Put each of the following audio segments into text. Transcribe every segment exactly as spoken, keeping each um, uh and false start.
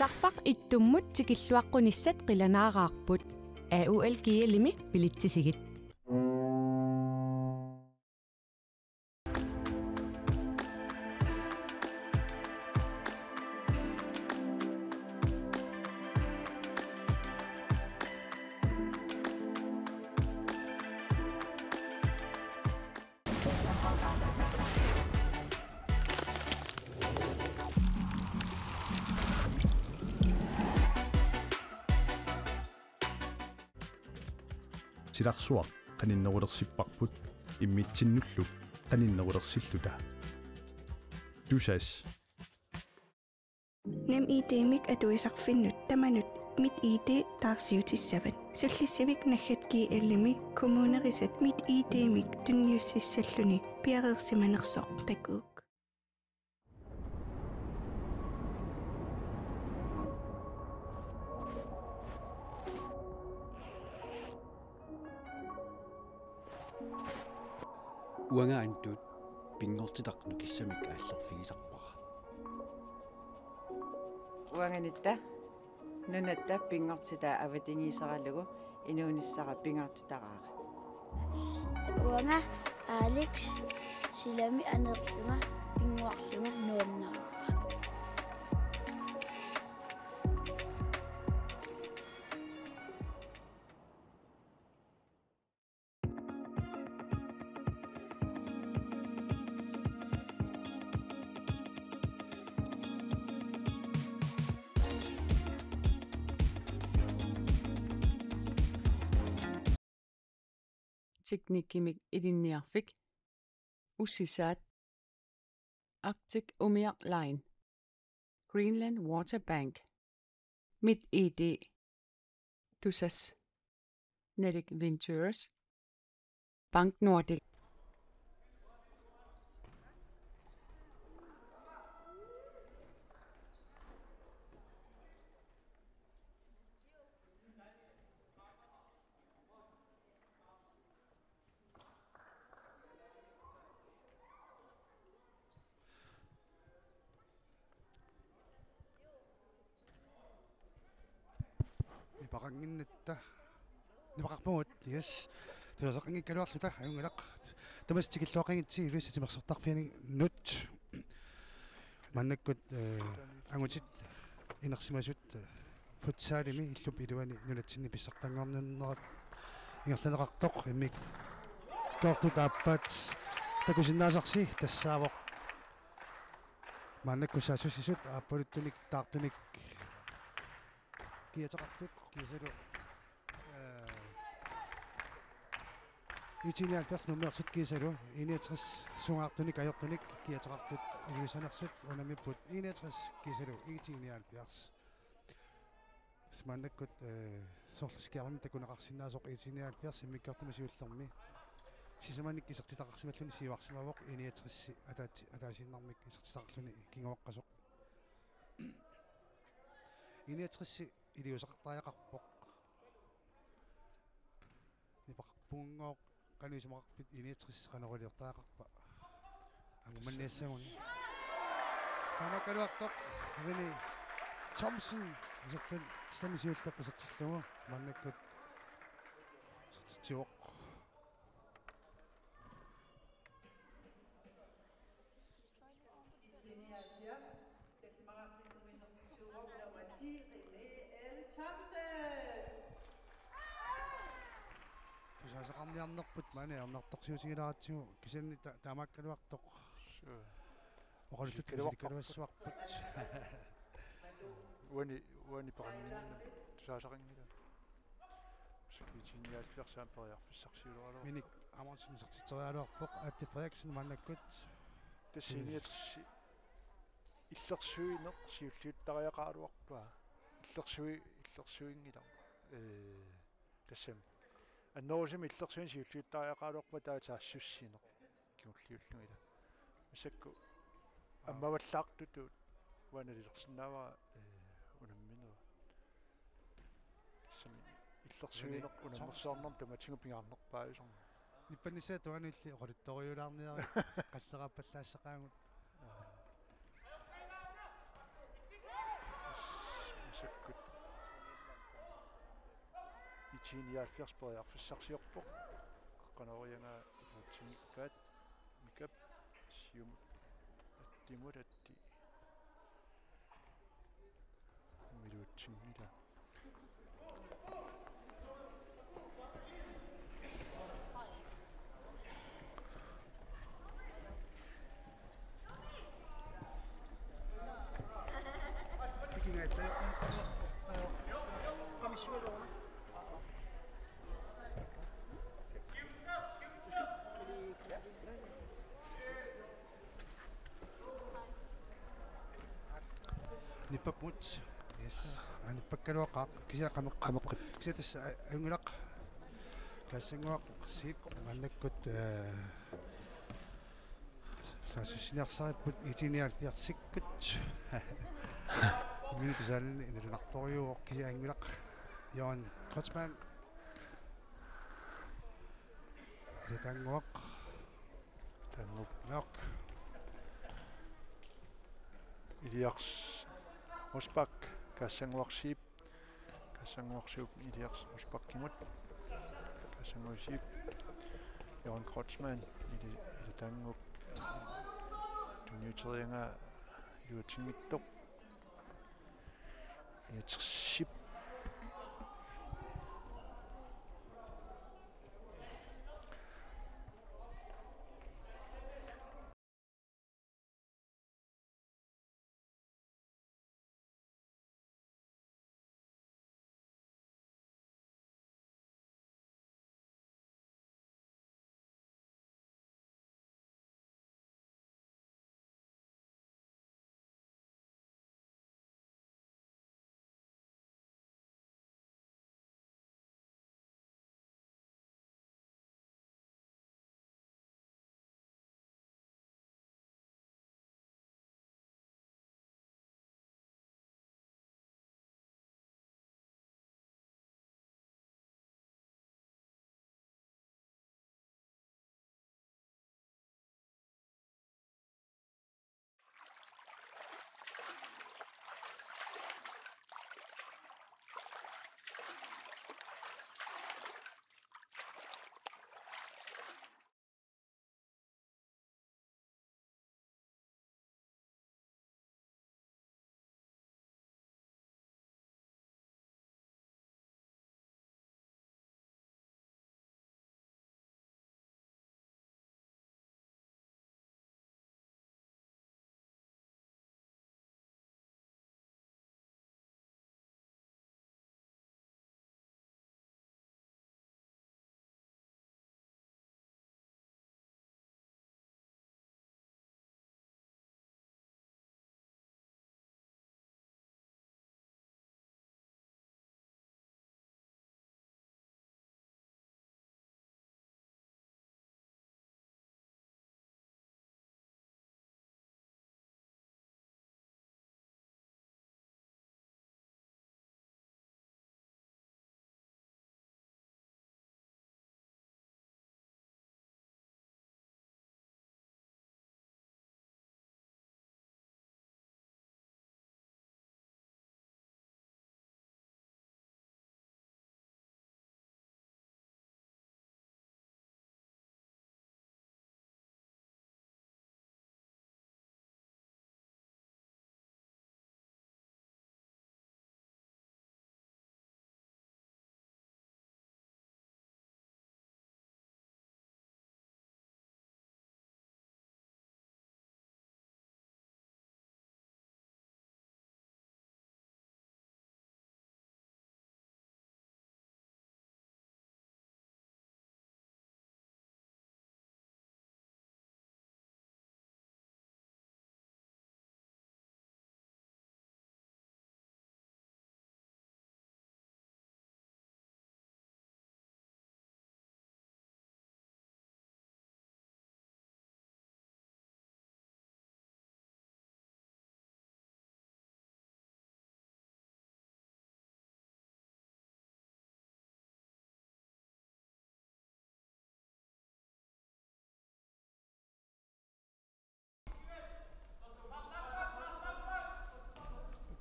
Tarfaq ittummut tikilluaqqunissat qilanaaraarput. A U L G L-imi bilitsisigit. Silarsuaq qaninnerulersipparput immitsinnullu qaninnerulersilluta. Tusass. NemID-mik atuisarfinnut tamanut MitID taarsiutissavat. Sullissivik naggat G L-imi kommunerisat MitID-mik tunniussissalluni piareersimanersoq takuuk. Uanga Antut pinngortitaq nukissamik aallerfigisarpara. Uanga Nitta nunatta pinngortitaa avatangiiseralugu inuunissara pingaartitaraara. Uanga Alex silami aneerlunga pinnguarlunga nuannaraara. Teknikkimik Ilinniarfik, Ussisaat, Arctic Umiaq Line, Greenland Water Bank, MitID, Tusass, Nordic Ventures, Bank Nordic. Nipaqannginnatta. Nipaqarpugut, yes. Tusaasaqanngikkaluarluta, ajunngilaq. Tamassi tikilluaqqanngitsi Ilulissat Timersortarfianinnut. Maannakkut, eh, angutit inersimasut, eh, futsalimi illup iluani nunatsinni pissartanngorniunnerat ingerlanneqartoq, immikkoortut aappaat takusinnaasarsi tassaavoq maannakkut saassussisut aappaluttunik taartunik kiateqartut kiisalu, eh, I T nioghalvfjerds nummersut kiisalu I niogtres sungaartunik ajortunik kiateqartut Ilulissaneersut unammipput I niogtres kiisalu I T nioghalvfjerds. Maannakkut, eh, soorlu skærmimi takuneqarsinnaasoq I T nioghalvfjerds immikkoortumi siullermi sisamanik isertitaqarsimalluni siuarsimavoq I niogtres ataat-, ataasiinnarmik isertitaqarluni kinguaqqasoq. I niogtres iliuuseqartariaqarpoq. Nipaqarpunngooq qanoq isumaqarpit I niogtres qanoq iliortariaqarpa? Angumaniassaguni. Taamaakkaluartoq Rene Thomsen isertitani siulleq isertillugu maannakkut isertitsivoq. Tusaasaqarniarnerput maani ajornartorsiutigilaaratsigu kisianni ta-, taamaakkaluartoq. Suu. Oqaluttunik misilikkaluarput. Uani, uani peqannginnami tusaasaqanngilaq. Sikitiinniaat persaam periarfissarsiuleralua. Minik Amundsen isertitseriaraluarpoq, Atte Frederiksen maannakkut. Tassa I niogtres illersuineq siulliuttariaqaraluarpaa. Illersui-, illersuinngilaq. Ee, tassami. Annerusumik illersuineq siulliuttariaqaraluarpaa taava saassussineq. Kingulliullugit. Massakkut ammavallaartutut uanga nalilersinnaavara, ee, unamminerit. Tassami illersuineq unammersuarnermut tamatigut pingaarnerpaajusorneq. Nippannissaa tungaanut illit oqaluttoriulaarniarit qalleraappallaassaqaagut. T-nioghalvfjerds periarfissarsiorpoq. Qanoq iliorlunga iluatsinngikkaat. Mikap siumut attimut atti. Iluatsinngilaq. Nippapput. Yes. Aa, nippakkaluaqaaq. Kisianni qameq-, qameqqippoq. Kisianni tassa a-, ajunngilaq. Kaassanguaq Zeeb maannakkut, eh, saassussiniarsaripput I T nioghalvfjerdsikkut. Minutsit tassani nalunartorujuuvoq, kisianni ajunngilaq. Jørgen Kreutzmann. Ilataannguaq. Taannguup. Nok. Iliars Rosbach, Kaassanguaq Zeeb. Kaassanguaq Zeeb Iliars Rosbachimut. Kaassanguaq Zeeb. Jørgen Kreutzmann, Ili-, Ilataannguup. Tunniuteriaraa iluatsinngitsoq. Iliarsiup.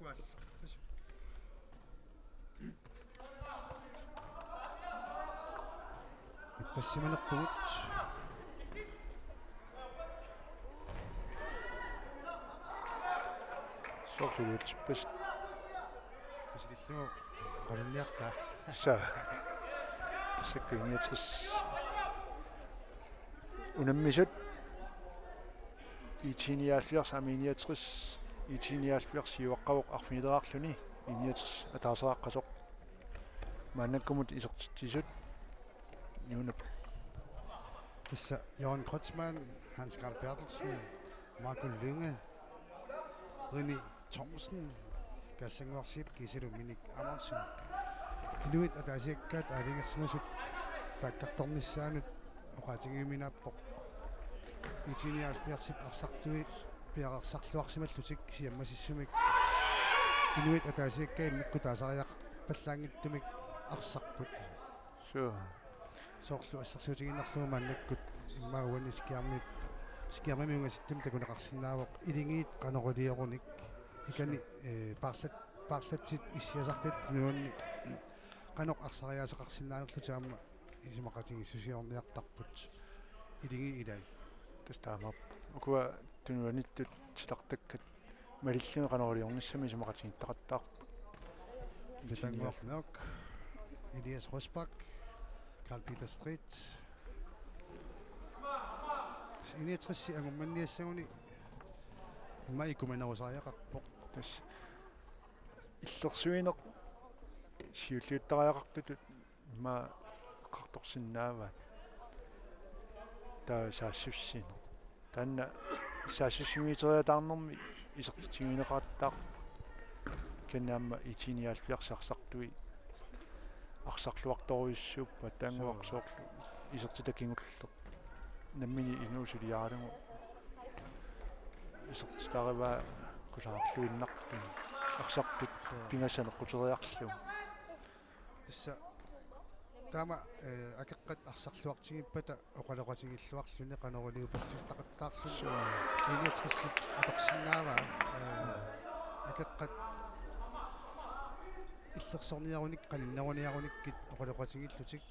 Uku aasiit. Tassa. Passimanerpugut. Soorlu iliuutsippas. Isilillugu qanunniartaa. Sa. Sakka I niogtres. Unammisut. I T nioghalvfjerds aamma I niogtres. I T nioghalvfjerds siuaqqavoq arfinileraarluni. I niogtres ataaseqasoq. Maannakkumut isertitsisut. Niunap. Tassa Jørgen Kreutzmann, Hans Karl Berthelsen, Marco Lynge, Rini Thomsen, Kassannguarsiip kiisalu Minik Amundsen. Inuit ataasiakkaat aalajangersimasut taakkartornissaannut oqaatigiuminaappoq. I T nioghalvfjerdsip arsartui piareersarluarsimallutik siammasissumik. Inuit ataasiakkaat immikkut taasariaqarpallaanngitsumik arsarput. Suu. Soorlu assersuutigiinnarlugu maannakkut immaqa uani skærmip, skærmimi ungasissumik takuneqarsinnaavoq iligiit qanoq iliorunik. Ikani, eh, paarlat-, paarlatsit issiasarfiata tunuanni qanoq arsariaaseqarsinnaanerlutik aamma isumaqatigiissusiorniartarput. Iligiit ilai. Tassa taamaappoq. Ukua tunuaniittut titartakkat malillugit qanoq iliornissamik isumaqatigiittaqattaarput. Peter Ngornok, Elias Rosbach, Karl Peter Street. I niogtres angummanniassaguni immaqa ikumanerusariaqarpoq. Tassa illersuineq siulliuttariaqartutut immaqa eqqartorsinnaavaat. Taava saassussineq. Taanna saassussivigiteriataarnermi isertitsiguineqarattaarpoq. Kisianni aamma I T nioghalvfjerds arsartui arsarluartorujussuuppat taannguaq. Suu. Soorlu isertitat kingulleq. Nammineq inuusuliaralugu isertitarivaa kusanarluinnartut arsartut. Suu. Pingasut neqquteriarlugu. Tassa taama, eh, akeqqat arsarluartigippata oqaloqatigilluarluni qanoq iliupalluttaqattaarluni. Suu. I niogtresip atorsinnaavaa, eh, akeqqat illersorniarunik qaninneruniarunikkit oqaloqatigillutik.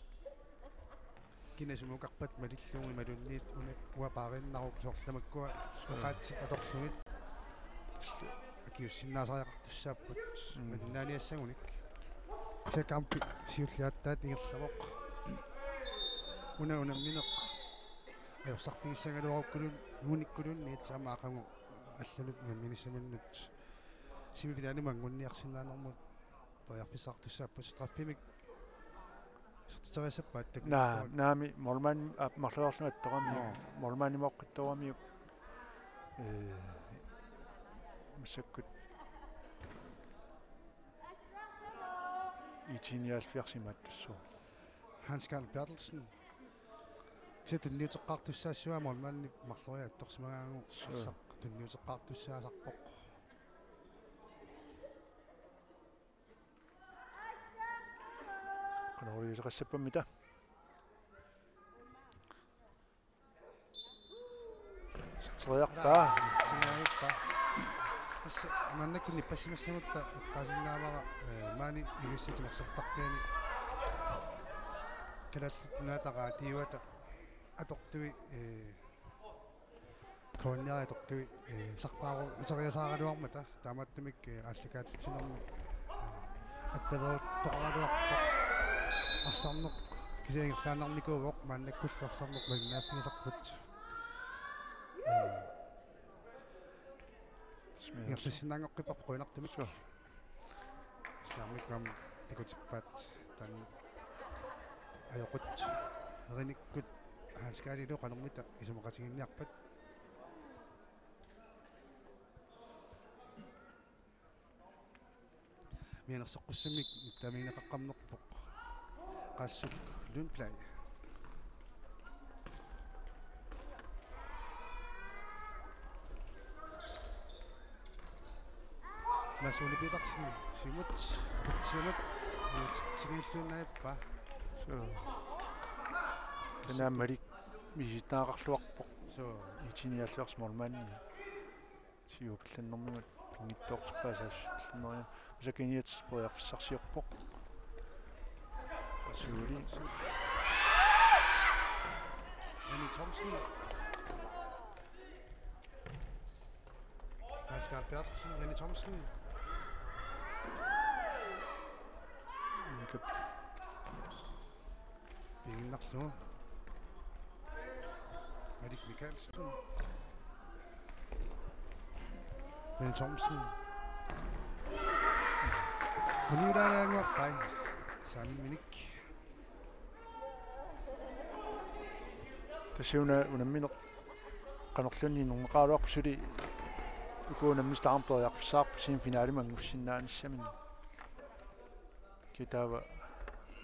Kina sumukarpat malillugu imaluunniit una uanga paariinnaruk soorlu tamakkua. Suu. Oqaatsit atorlugit akiuussinnaasariaqartussaapput. Mm. Malinnaaniassagunik. Kisianni kampip siulliit aatsaat ingerlavoq. Una unammineq ajorsarfigissagaluarukkulun-, -gunikkulunniit aamma aqagu allanut unamminissamannut semifinalimut anguniarsinnaanermut periarfissaqartussaapput. Straffimik isertitseriassappat takuuk? Naa, naamik, målmand, aa, marloriarlunga attorami. Joo. Målmandimooqqittooramiuk. Ee, massakkut I T nioghalvfjerds imaattussooq. Hans Karl Berthelsen. Kisianni tunniuteqqaartussaassavaa målmandip marloriarlunga attorsimagaagu. Suu. Arsaq tunniuteqqaartussaasarpoq. Qanoq iliuuseqassappamita? Iserteriarpaa. Iserteriarpaa. Tassa maannakkut nippassimassamutta eqqaasinnaavara, eh, maani Ilulissat timersortarfiani Kalaallit Nunaata Raatiuata atortui, eh, K N R atortui, eh, sarfaaru-, uteriasaaraluarmata, taamaattumik, eh, aallakaatitsinermi, eh, attaveeruttoqaraluarpoq. Arsarneq kisianni ingerlaannarnikuuvoq, maannakkullu arsarneq malinnaaffigisarput. Eh, ingerlassinnaanngoqqipparput qujanartumik. Suu. Skærmit aamma takutippaat taanna ajoqut. Erinikkut Hans Karlilu qanormita isumaqatiginninniarpat. Mianersoqqussummik taamaagineqaqqammerpoq Qaassuk Lundblad. Mads Ole Petersen, siumut, siumut, siumut, siumut. Suu. Kanaamalik misissuiaqarluarpoq. Suu. I T nioghalvfjerds målmandi. Siuapallaannermigut pinngitsoortippaa saassussilerneq. Massakkut I niogtres periarfissarsiorpoq. Siuli. Thomsen. Hans Karl Berthelsen, René Thomsen. Pigiinnarlugu. Malik Mikaelsen. René Thomsen. Uniulaalaannguarpai. Saamminik. Tassa una unammineq qanorluunniit inerneqaraluarpoq, suli uku unammisut taama periarfissaqarput semifinalimut angusinnaanissaminnik. Kitaava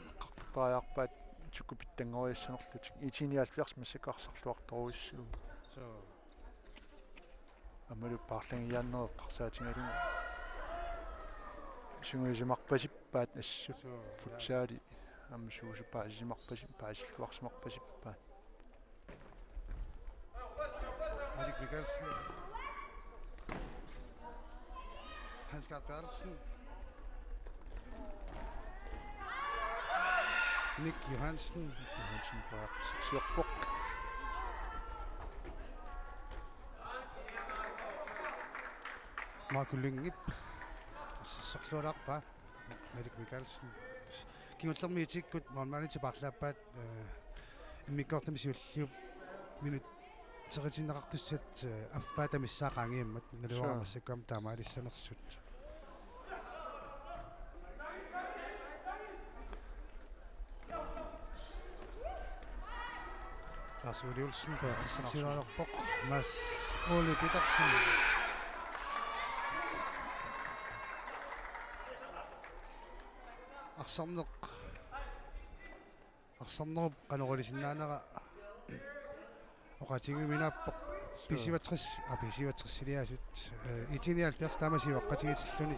eqqartortariaqarpaat sukkut pitsanngoriassanerlutik. IT nioghalvfjerds massakkut arsarluartorujussuuvoq. Suu. Aammalu paarlagiinnarneq eqqarsaatigalugu sungiusimarpasippaat assut. Suu, ja. Futsali aamma suusup paasisimarpasi-, paasilluarsimarpasippaat. Malik Mikaelsen. Hans Gard Berthelsen. Nick Johansen. Johansen på siorpoq. Marco Lyngep. Sorlualaarpaa. Malik Mikaelsen. Kingullermi itikkut målmandit paarlaappaat, eh, immikkoortumi siulliup minutsit tretten-iinnaqartussat, eh, affaata missaat qaangiummat, naluara. Sure. Massakkut aamma taamaalissanersut. Lars Ole Olsen på arsarsiulerpoq. Mads Ole Petersen. Arsarneq. Arsarnerup qanoq ilisinnaanera oqaatigiuminaappoq. Suu. B syvogtres, ah, B syvogtres-iliaasut. Eh, IT nioghalvfjerds taama siuaqqatigiitilluni.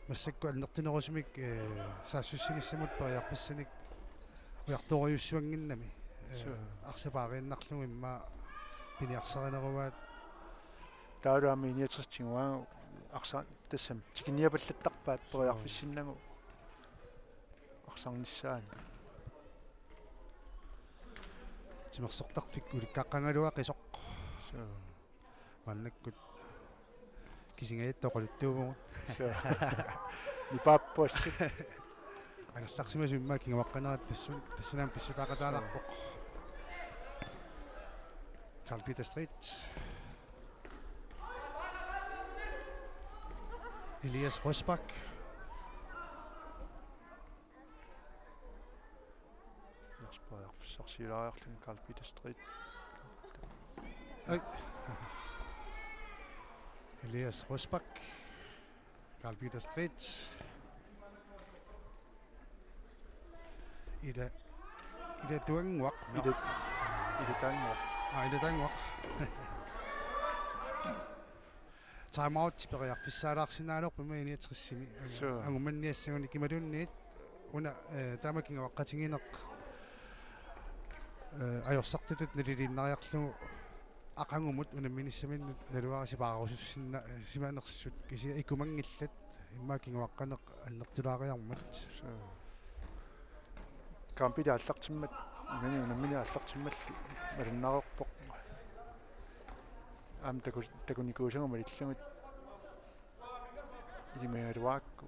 Massakkut annertunerusumik, eh, saassussinissamut periarfissanik ujartorujussuannginnami. Eh, suu. Arsaq paariinnarlugu immaqa piniarsarineruaat. Taavalu aamma I niogtres tiguaannarlugu arsa-, tassami tikiniapallattarpaat. Suu. Periarfissinnagu arsarnissaanut. Timersortarfik ulikkaaqqagaluaq qisoq. Suu. Maannakkut kisingajattoq oqaluttuuvugut. Suu. Nipaappoq assut. Angerlarsimasut immaqa kinguaqqanerat tassun-, tassuuna aamma pissutaaqataalerpoq. Carl Peter Street. Elias Rosbach. Lars Bøje arsarsiulaariarluni Carl Peter Street. Ai. Elias Rosbach. Carl Peter Street. Ila, Ila Tuannguaq. Ila, Ila Tuannguaq. Ah, Ila Tuannguaq. Timeout periarfissaalaarsinnaalerpoq immaqa I niogtres-imi. Suu. Angumaniassaguni imaluunniit una, eh, taama kinguaqqatigineq, eh, ajorsartutut naliliinnariarlugu aqagumut unamminissaminnut naluara sipaarusussinna-, simanersut kisianni ikumanngillat immaqa kinguaqqaneq annertulaariarmat. Suu. Kampit aallartimmat, unani unammineq aallartimmalli malinnareerpoq. Aamma taku-, takunikuusagut malillugit. Ilimagaluarakku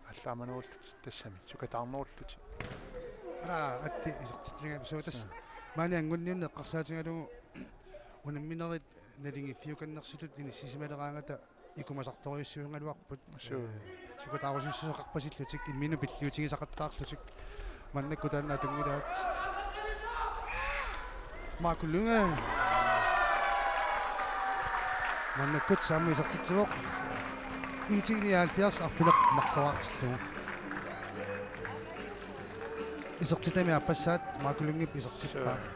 aallaamanerullutik tassami, sukataarnerullutik. Ara, atti isertitsigalugu suu tassa. Suu. Maani anguniunneq eqqarsaatigalugu unamminerit naligiiffiukannersutut inissisimaleraangata ikumasartorujussuugaluarput. Suu. Eh, sukataarusussuseqarpasillutik imminut pilliutigisaqattaarlutik. Maannakkut taanna atunngilaat. Marco Lynge. Maannakkut aamma isertitsivoq. IT nioghalvfjerds arfineq-marloraartillugu. Isertitami aappassaat Marco Lyngep isertippaa. Suu.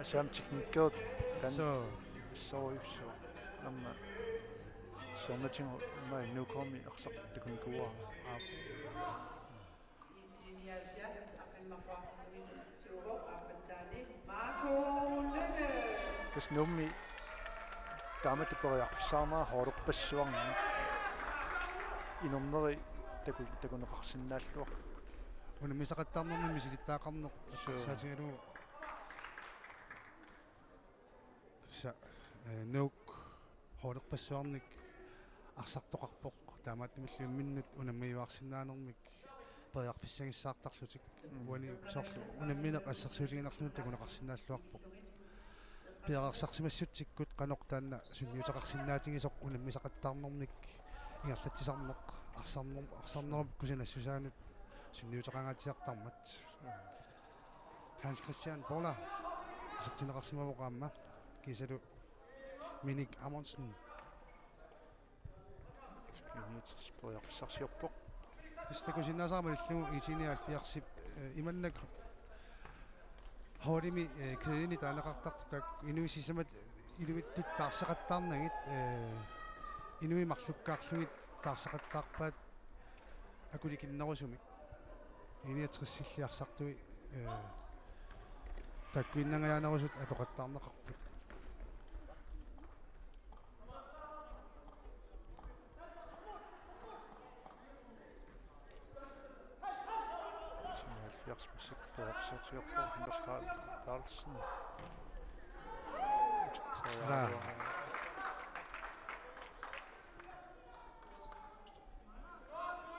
Assam teknikkerit taanna. Suu. Assorujussuaq. Aamma siornatigut aamma N K-mi arsaq takunikuuara. Aap. IT nioghalvfjerds arfineq-marloraartillugu isertitsivoq aappassaani Marco Lynge. Tassa Nuummi taamatut periarfissarnera holderpassuarnik inerneri taku-, takuneqarsinnaalluarput. Unammisaqattaarnermi misilittagaqarneq. Suu. Eqqarsaatigalugu Tassa, eh, Nuuk holderpassuarnik arsartoqarpoq, taamaattumillu imminnut unammiuaarsinnaanermik periarfissagissaartarlutik. Mm. Uani soorlu unammineq assersuutigiinnarlugu takuneqarsinnaalluarpoq. Piareersarsimassutsikkut qanoq taanna sunniuteqarsinnaatigisoq unammisaqattaarnermik ingerlatsisarneq arsarner-, arsarnerup kusanassusaanut sunniuteqangaatsiartarmat. Hans Christian Paula isertinneqarsimavoq aamma, kiisalu Minik Amundsen. Inuit periarfissarsiorpoq. Tassa takusinnaasaramik malillugu I T nioghalvfjerdsip, eh, imannak holdimi, eh, kædeni taaneqartartut taakku inuit sisamat iluittut taarseqattaarnagit, eh, inuit marlukkaarlugit taarseqattaarpaat akulikinnerusumik. I niogtressilli arsartui, eh, taakkuinnangajaanerusut atoqattaarneqarput. Halvfjerds musik på halvfjerds på Anders Karl Carlsen. Ara.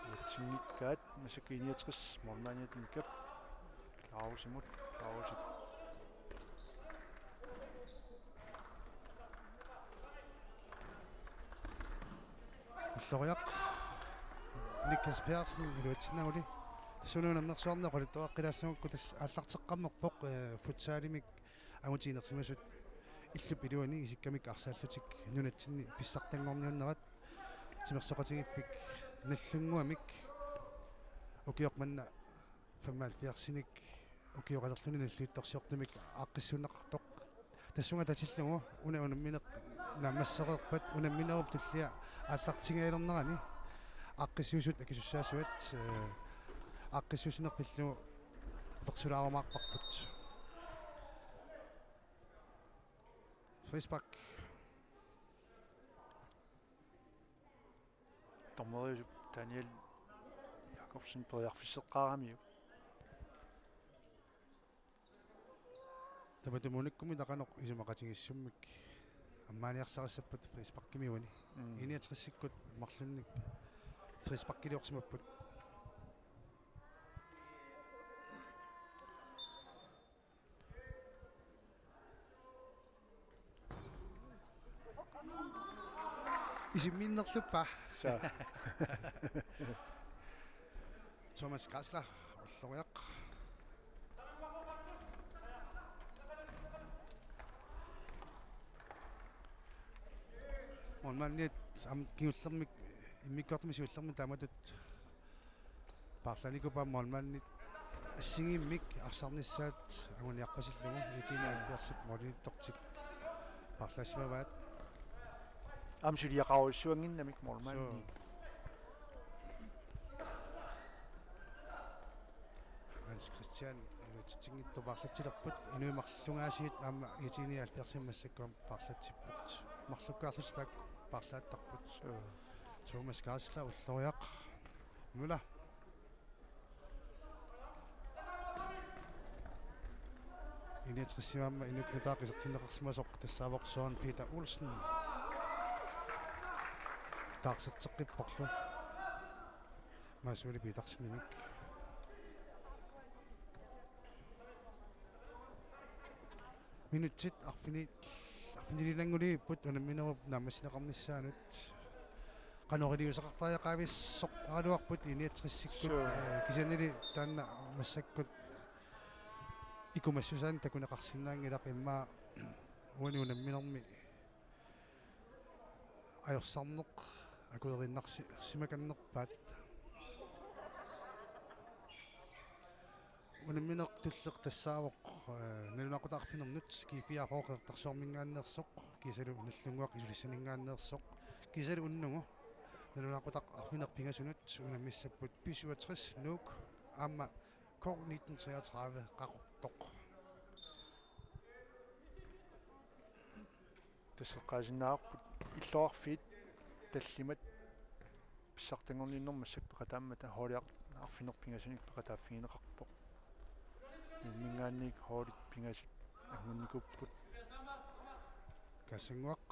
Uatsinngikkaat massakkut I niogtres, målmandiat Mikap. Klausimut, Klausi. Ulloriaq. Niklas Pedersen iluatsinnaguli. Tassuuna unammersuarneq oqaluttuaqqilaassagukku tassa aallarteqqammerpoq, eh, futsalimik angutiginersimasut illup iluani isikkamik arsaallutik nunatsinni pissartanngorniunnerat. Timersoqatigiiffik Nagdlunguamik ukioq manna femoghalvfjerdsinik ukioqalerluni nalliuttorsiortumik aaqqissuunneqartoq. Tassunga atatillugu una unammineq naammassereerpat unamminerup tullia aallartingajalernerani aaqqissuisut akisussaasuat, eh, aaqqissuussineq pillugu apersulaarumaarparput. Frispark. Dommeriusup Daniel Jakobsen periarfisseqqaaramiuk. Tamatumunikkummi taqanoq isumaqatigiissummik ammaaniarsarissapput frisparkimi uani. Mm. I niogtresikkut marlunnik frisparkiliorsimapput. Isimminnerluppa. Sa. Thomas Gräsler, Ulloriaq. Målmandiat aamma kingullermik, immikkoortumi siullermik taamatut paarlaanikuupput målmandit assigiimmik arsarnissaat anguniarpasillugu. I T nioghalvfjerdsip målimiittortik paarlaassimavaat. Aamma suliaqarujussuannginnamik målmandi. Suu. Hans Christian iluatsitsinngitsoq paarlatsilerput, inuit marlungaasiit aamma I T nioghalvfjerdsimi massakkut paarlatsipput. Marlukkaarlutik taakku paarlaattarput. Suu. Thomas Gräsler, Ulloriaq. Møller. I niogtressimi aamma inuk nutaaq isertinneqarsimasoq tassaavoq Søren Peter Olsen. Taarserteqqipporlu. Mads Ole Petersenimik. Minutsit arfini-, arfinilinnanngulerput unamminerup naammassineqarnissaanut. Qanoq iliuuseqartariaqavissoqaraluarput I niogtressikkut, suu, eh, kisiannili taanna massakkut ikumassusaannik takuneqarsinnaanngilaq, immaqa uani unamminermi ajorsarneq akuerinnarsi-, simakannerpaat. Unammineq tulleq tassaavoq, eh, nalunaaqutaq arfinernut, G fireogfyrre Qeqertarsuarminngaanneersoq, kiisalu Nagdlunguaq Ilulissaninngaanneersoq, kiisalu unnugu nalunaaqutaq arfineq-pingasunut unammissapput B syvogtres Nuuk aamma K nitten treogtredive Qaqortoq. Tassa eqqaasinnaavarput illoqarfiit tallimat pissartanngorniunnermi massakkut peqataammata holdit arfineq-pingasunik peqataaffigineqarpoq. Imminngaanniit holdit pingasut angunnikuupput. Kaasannguaq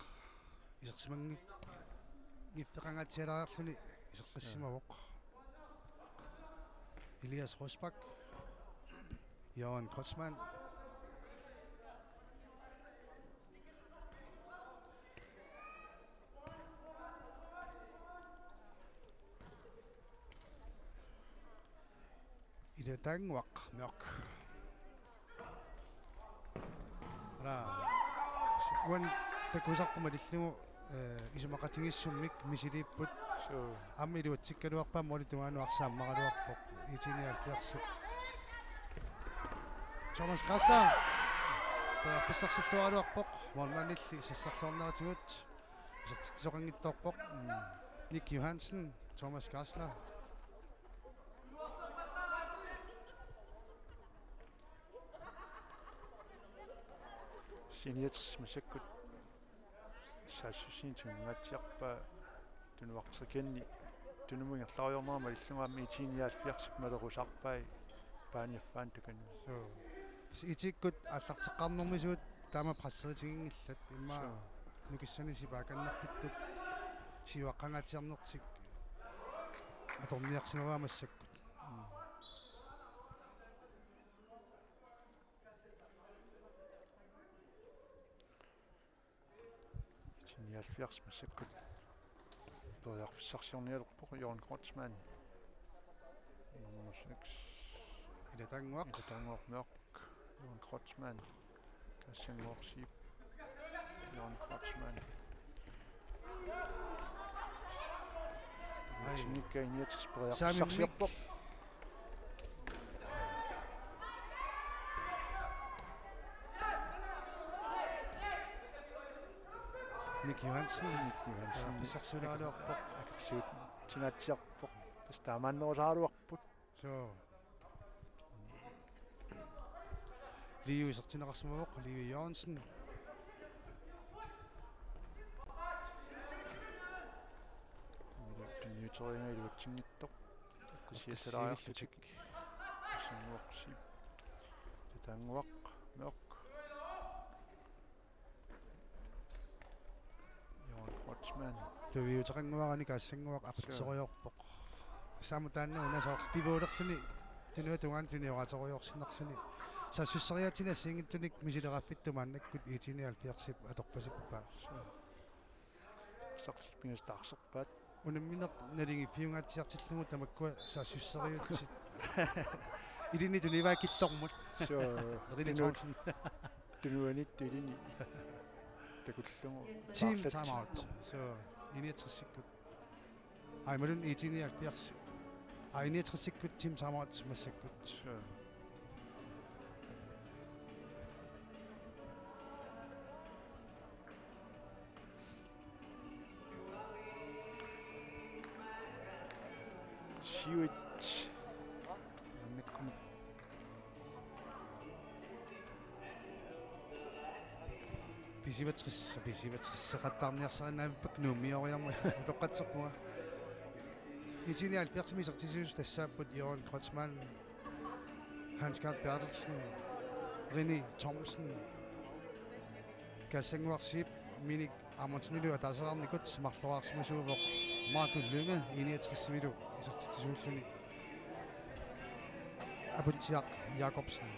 isersimanngiffiqangaatsialaarluni iseqqissimavoq. Elias Rosbach, Jørgen Kreutzmann. Ilataannguaq Mørch. Ara. Uani takusarput malillugu, eh, isumaqatigiissummik misiliipput. Suu. Aamma iluatsikkaluarpaa, måli tungaanut arsaq ammaraluarpoq. I T nioghalvfjerds. Thomas Gräsler. Periarfissarsilluaraluarpoq. Målmandilli sassarluarneratigut isertitsisoqanngitsoorpoq. Mm. Nick Johansen, Thomas Gräsler. Seniorters massakkut saassussineq tunngaatsiarpaa, tunuartikinni tunumut ingerlarujoornera malillugu aamma I T nioghalvfjerdsip malerusaarpai paani affaani takanut. Suu. Tassa I T-kkut aallarteqqaarnermisuut taama presseritiginngillat, immaqa. Suu. Nukissanik sipaakannerfittut siuaqqangaatsiarnertik atorniarsimavaat massakkut. Mm. I T nioghalvfjerds massakkut periarfissarsiornialerpoq. Jørgen Kreutzmann. Nummer seks. Ilataannguaq. Ilataannguaq Mørch. Jørgen Kreutzmann. Kaasannguaq Zeeb. Jørgen Kreutzmann. Ai. Sinnikka I niogtres periarfissarsiorpoq. Nick Johansen. Nick Johansen. Periarfissarsiulaaraluarpoq. Akersuut tunngaatsiarpoq. Tassa taamaannerusaraluarput. Suu. Liu isertinneqarsimavoq, Liu Jørgensen. Tunniuteriinnaq iluatsinngitsoq. Eqqissillutigu. Kaasannguaq Zeeb. Ilataannguaq Mørch. Jørgen Kreutzmann. Tuiuteqannguarani Kaasannguaq aqqutisorujoorpoq. Suu. Tassa aamma taanna una soorlu pivuulerluni tunuata tungaanut tunioraatsorujoorsinnarluni. Saassusseriaatsinni assigiinngitsunik misileraaffittoq maannakkut I T nioghalvfjerdsip atorpasippaa. Suu. Saassusseriaatsip pingasut taarserpaat. Unammineq naligiiffiungaatsiartillugu tamakkua saassusseriaatsit. Ilinni tunivaa killormut. Suu. René Troelsen. Tunuaniittut ilinni takullugu. Team taarlatit. Timeout. Suu, I niogtresikkut. Ai, imaluunniit I T nioghalvfjerds. Ai, I niogtresikkut team timeout massakkut. Suu. Siuit. Annikkum. B syvogtres, B syvogtres seqattaarniarsarinnaavippakka Nuummioriarmat utoqqatserpunga. I T nioghalvfjerdsimi isertitsisut tassaapput Jørgen Kreutzmann, Hans Karl Berthelsen, René Thomsen, Kaasannguaq Zeeb, Minik Amundsenilu ataasiarnikut marloriarsimasuuvoq Marco Lynge, I niogtresimilu isertitsisuulluni Apuntsiaq Jakobsen.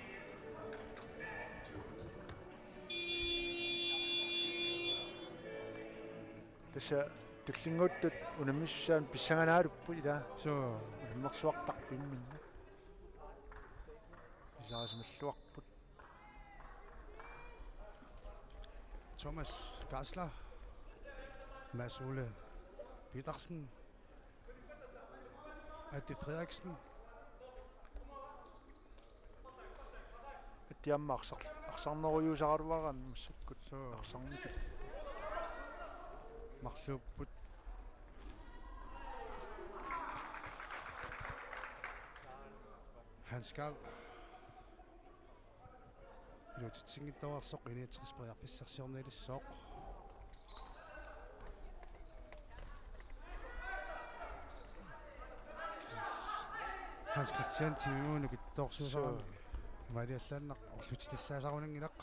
Tassa tullinnguuttut unammissussaanut pissanganaarupput ilaa. Suu. Unammersuartarput imminnut. Pisaarisimalluarput. Thomas Gräsler. Mads Ole Petersen. Ati Frederiksen. Ati aamma arsar-, arsarnerujuusaraluaraanni massakkut. Suu. Arsarnikut. Marluupput. Hans Karl. Iluatsinngitsoorsoq I niogtres periarfissarsiornialissooq. Hans Christian timimut nukittoorsuusarami. Suu. Imaaliallaannaq orlutitassaasarunnanngilaq.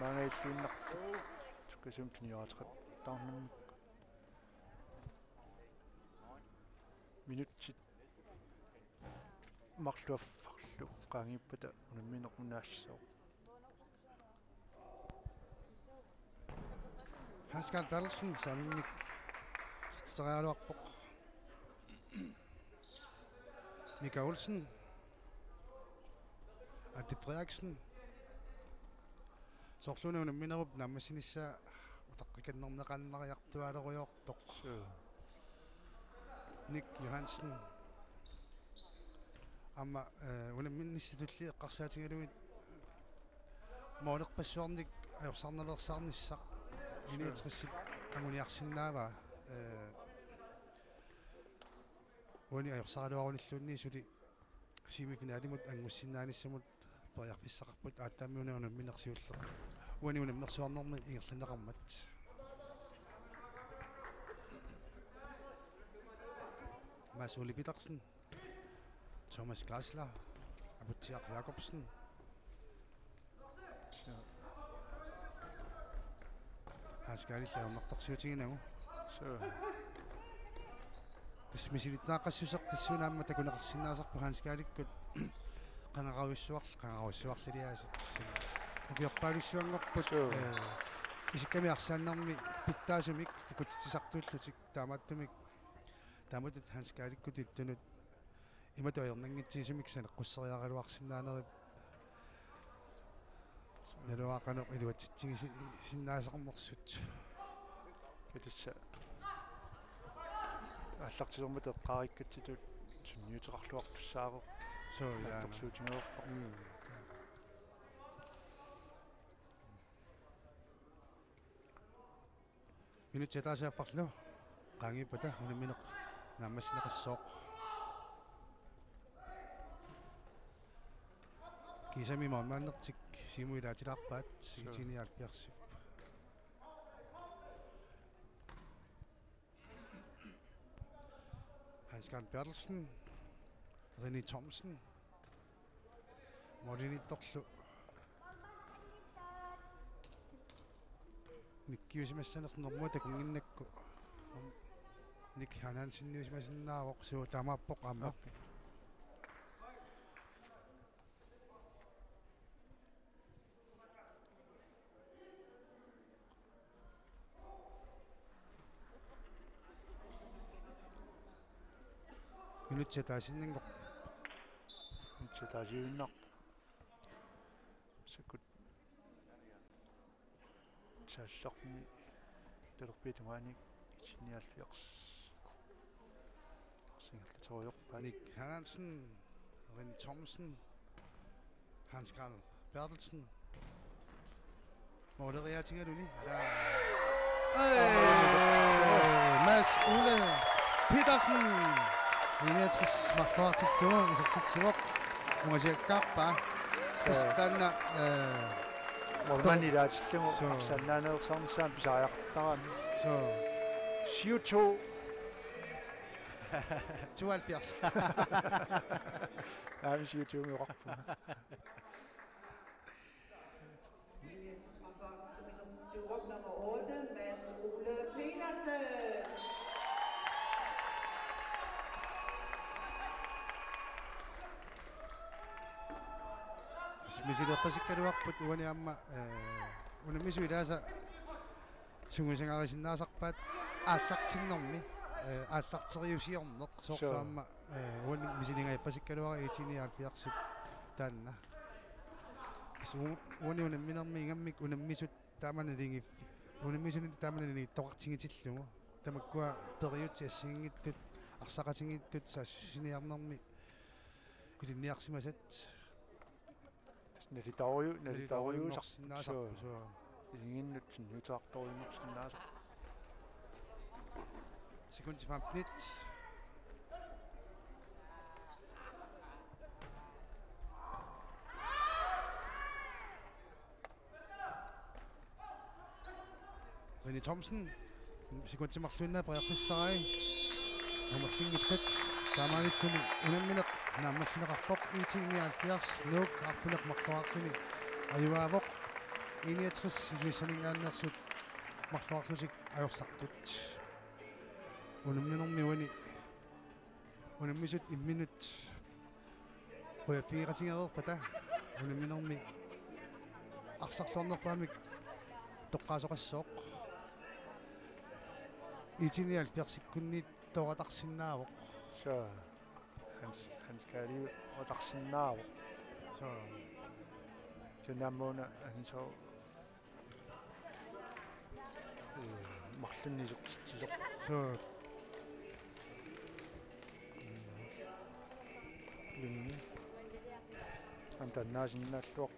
Maangajalluinnarpoq. Sukkasuumik tunioraateqattaarnermik. Minutsit marluk affarlu qaangiuppata unammineq unaassooq. Hans Karl Berthelsen saamimmik isertitseriaraluarpoq. Mika Olsen. Ante Frederiksen. Soorluuna unamminerup naammassinissaa utaqqikannerneqannariartuaalerujortoq. Suu. Nick Johansen. Aamma, eh, unamminissaatulli eqqarsaatigalugit målerpassuarnik ajorsarnaveersaarnissaq. Suu. Enogtresit anguniarsinnaavaa. Eh, uani ajorsaraluarunilluunniit suli semifinalimut angussinnaanissamut periarfissaqarput, aatsaammi una unammineq siulleq. Uani unammersuarnermi ingerlanneqarmat. Mads Ole Petersen, Thomas Geisler, Aputsiaq Jakobsen. Suu. Hans Karlip ajornartorsiutiginagu. Suu. Tassa misilittagaqassuseq tassuuna aamma takuneqarsinnaasarpoq Hans Karlikkut qangarujussuarl-, qangarujussuarliliaasiit tassani. Ukiorpaalussuanngorput, suu, eh, isikkamik arsaannermi pitsaasumik takutitsisartuullutik taamaattumik taamatut Hans Karlikkut ittunut imatut ajornanngitsigisumik saneqqusseriaraluarsinnaanerit. Naluara qanoq iluatsitsigisi-, sinnaasarnersut. Kitassa. Aallartilermat eqqaariikkatsitut sunniuteqarluartussaareq. Suu, ilaana. Aattorsuutigaarpara. Mm. Minutsit ataaseq affarlu qaangiuppata unammineq naammassineqassooq. Kiisami målmandertik Siumut ilaatilaarpaat. Suu. I T nioghalvfjerdsip. Hans Karl Berthelsen, René Thomsen. Målimiittorlu nikkiusimassanersoq normua takunnginnakku. Nick Hansen-iusimasinnaavoq, suu, taamaappoq aamma. Okay. Minutsit ataasiinnanngorput. Minutsit ataasiinnarput. Sakkut saallarmi talerpiata tungaanut I T nioghalvfjerds. Singerlaterujoorpaat. Nick Hansen, René Thomsen, Hans Karl Berthelsen. Måleriaatigaluni. Ala. Hey! Mads Ole Petersen. Enogtres marloqartillugu isertitsivoq. Ungasiakkaarpaa. Tassa taanna, eh, målmandi ilaatillugu. Suu. Arsaq annaaneersaarnissaa pisariaqartarami. Suu. Syv to. Tooghalvfjerds. Aamma syv to-mi oqarpunga. Nummer otte, Mads Ole Petersen. Misilerpasikkaluarput uani aamma, eh, unammisut ilaasa sungiusangarisinnaasarpaat aallartinnermi, eh, aallarteriusiorneq soorlu. Suu. Aamma, eh, uani misilingajappasigaluarput I T nioghalvfjerdsip taanna. Tassa u-, uani unamminermi ingammik unammisut taama naligiiffik. Unammisunik taama naligiittoqartigitillugu. Tamakkua periutsit assigiinngitsut, arsaqatigiittut saassussiniarnermi ilinniarsimasat. Tassa nalitoruju-, nalitoruju-, nalitorujunnarsinnaasarput, suu. Suu. Iligiinnut sunniuteqartorujunnaarsinnaasarput. Sekundit femten. René Thomsen. Sekundit marluinnaat periarfissarpaa. Nummer syv-ip taamaanilluni unammineq naammassineqarpoq. I T nioghalvfjerds Nuuk arfineq-marloqarluni ajugaavoq. enogtres Ilulissaminngaanneersut marloqarlutik ajorsartut. Unamminermi uani unammisut imminnut qujaffigeqatigeereerpata unamminermi arsarluarnerpaamik toqqaasoqassooq. IT-nioghalvfjerdsikkunniittooratarsinnaavoq. Så Hans, Hans Kali oqarsinnaavoq. Så Tunamuna Hanso, øh, marlunnik isertitsisoq. Så Lynge. Antannaasinnaalluaq.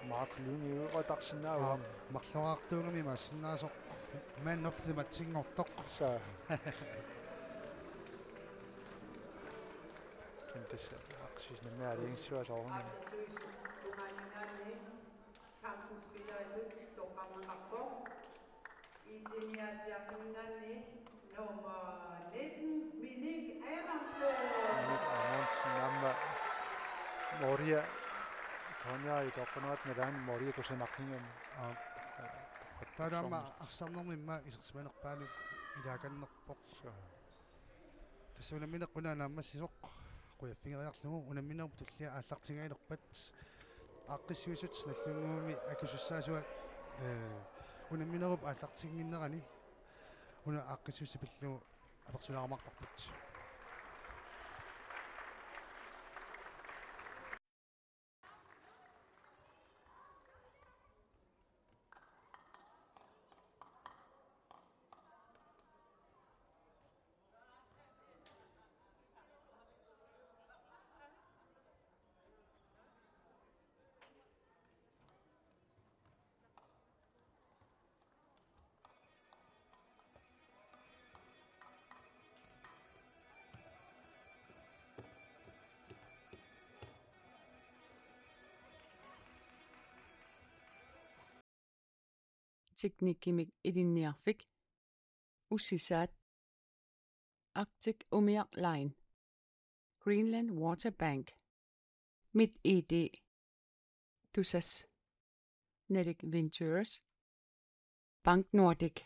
Mark Lynge oqarsinnaavoq. Aam, marloraartuugami imaassinnaavoq. Man of the matchinngortoq. Så. Kentassa aqqisinnammia aliansuasoorunami. Kampens spilleritut toqqarneqarpoq. IT-nioghalvfjerdsimingaanniit nummer nitten, Minik Abrahamsen. Minik Abrahamsen aamma Moria Tonja i toqqarnerat nalaani Moria kusanaqqinnami. Aap. Taava aamma arsarnermi immaqa isersimanerpaalu ilaakannerpoq. Så. Tassa unammineq una naammassisoq qujaffigeriarlugu unamminerup tullia aallartinngilerpat aaqqissuisut nallunnguami akisussaasua, eh, unamminerup aallartinnginnerani una aaqqissuussaq pillugu apersulaarumaarparput. Teknikkimik Ilinniarfik, Ussisaat, Arctic Umiaq Line, Greenland Water Bank, MitID, Tusass, Nalik Ventures, Bank Nordik.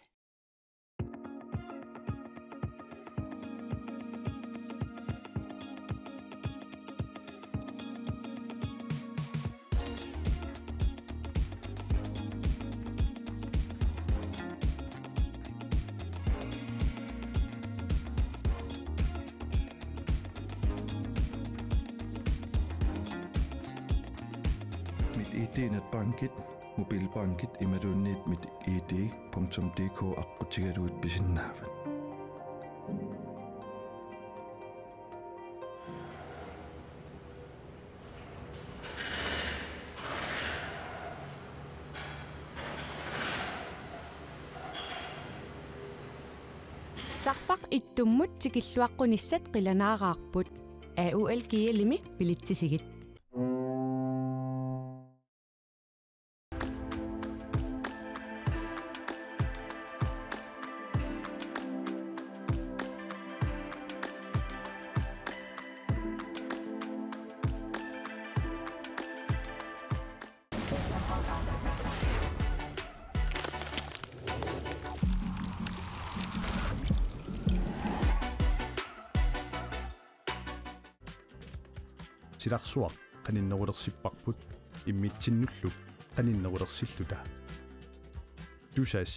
MitID netbankit, mobilbankit imaluunniit mit ID punktum DK aqqutigalugit pisinnaavat. Sarfaq ittummut tikilluaqqunissat qilanaaraarput. A U L G L-imi billetsisigit. Silarsuaq qaninnerulersipparput immitsinnullu qaninnerulersilluta. Tusass.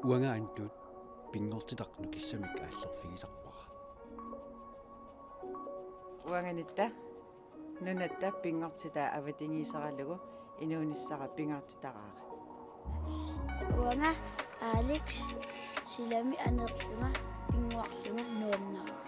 Uanga Antut pinngortitaq nukissamik aallerfigisarpara. Uanga Nitta nunatta pinngortitaa avatangiiseralugu inuunissara pingaartitaraara. Uanga Alex silami aneerlunga pinnguarlunga nuannaraara.